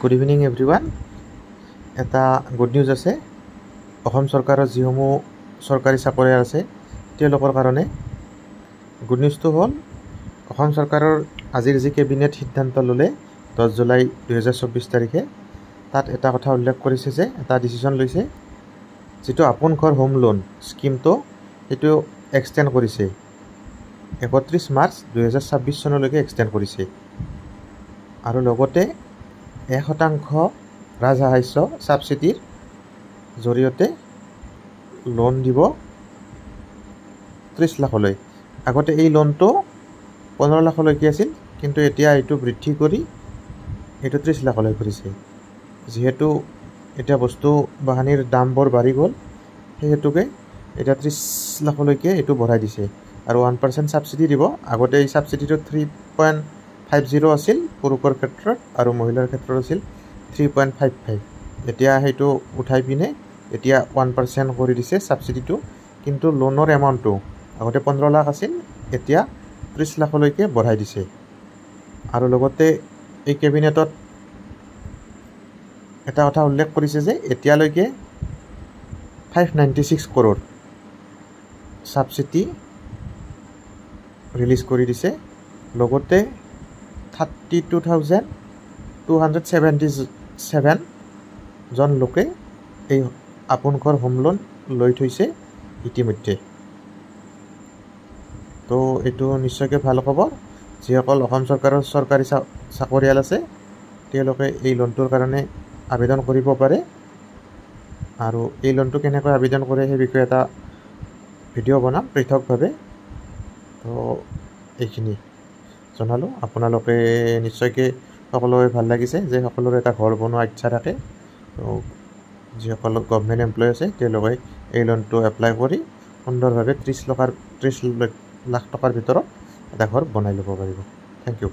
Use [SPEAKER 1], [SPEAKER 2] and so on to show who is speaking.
[SPEAKER 1] Good evening everyone. এটা good news আছে অসম চৰকাৰৰ যিসমূহ চৰকাৰী চাকৰিয়াল আছে তেওঁলোকৰ কাৰণে। গুড নিউজটো হ'ল, অসম চৰকাৰৰ আজিৰ যি কেবিনেট সিদ্ধান্ত ল'লে 10 জুলাই 2024 তাৰিখে, তাত এটা কথা উল্লেখ কৰিছে যে এটা ডিচিশ্যন লৈছে, যিটো আপোন ঘৰ হোম লোন স্কীমটো, সেইটো এক্সটেণ্ড কৰিছে, 31 মাৰ্চ 2026 চনলৈকে এক্সটেণ্ড কৰিছে। আৰু লগতে 1% ৰাজসাহায্য ছাবচিডিৰ জৰিয়তে লোন দিব 30 লাখলৈ। আগতে এই লোনটো 15 লাখলৈকে আছিল, কিন্তু এতিয়া এইটো বৃদ্ধি কৰি এইটো 30 লাখলৈ কৰিছে। যিহেতু এতিয়া বস্তু বাহানিৰ দামবোৰ বাঢ়ি গ'ল, সেই হেতুকে এতিয়া 30 লাখলৈকে এইটো বঢ়াই দিছে। আৰু 1% ছাবচিডি দিব। আগতে এই ছাবচিডিটো 3.50 আছিল পুৰুষৰ ক্ষেত্ৰত আৰু মহিলাৰ ক্ষেত্ৰত আছিল 3.55। এতিয়া সেইটো উঠাই পিনে এতিয়া 1% কৰি দিছে ছাবচিডিটো। কিন্তু লোনৰ এমাউণ্টটো আগতে 15 লাখ আছিল, এতিয়া 30 লাখলৈকে বঢ়াই দিছে। আৰু লগতে এই কেবিনেটত এটা কথা উল্লেখ কৰিছে যে এতিয়ালৈকে 596 crore subsidy release কৰি দিছে। লগতে 32,277 জন লোকে এই আপোন ঘৰ হোম লোন লৈ থৈছে ইতিমধ্যে। তো এইটো নিশ্চয়কৈ ভাল খবৰ। যিসকল অসম চৰকাৰৰ চৰকাৰী চাকৰিয়াল আছে, তেওঁলোকে এই লোনটোৰ কাৰণে আবেদন কৰিব পাৰে। আৰু এই লোনটো কেনেকৈ আবেদন কৰে, সেই বিষয়ে এটা ভিডিঅ' বনাম পৃথকভাৱে। তো এইখিনি জনালোঁ। আপোনালোকে নিশ্চয়কৈ সকলোৰে ভাল লাগিছে যে সকলোৰে এটা ঘৰ বনোৱা ইচ্ছা থাকে। তো যিসকল গভমেণ্ট এমপ্লয় আছে, তেওঁলোকে এই লোনটো এপ্লাই কৰি সুন্দৰভাৱে 30 লাখ টকাৰ ভিতৰত এটা ঘৰ বনাই ল'ব পাৰিব। Thank U.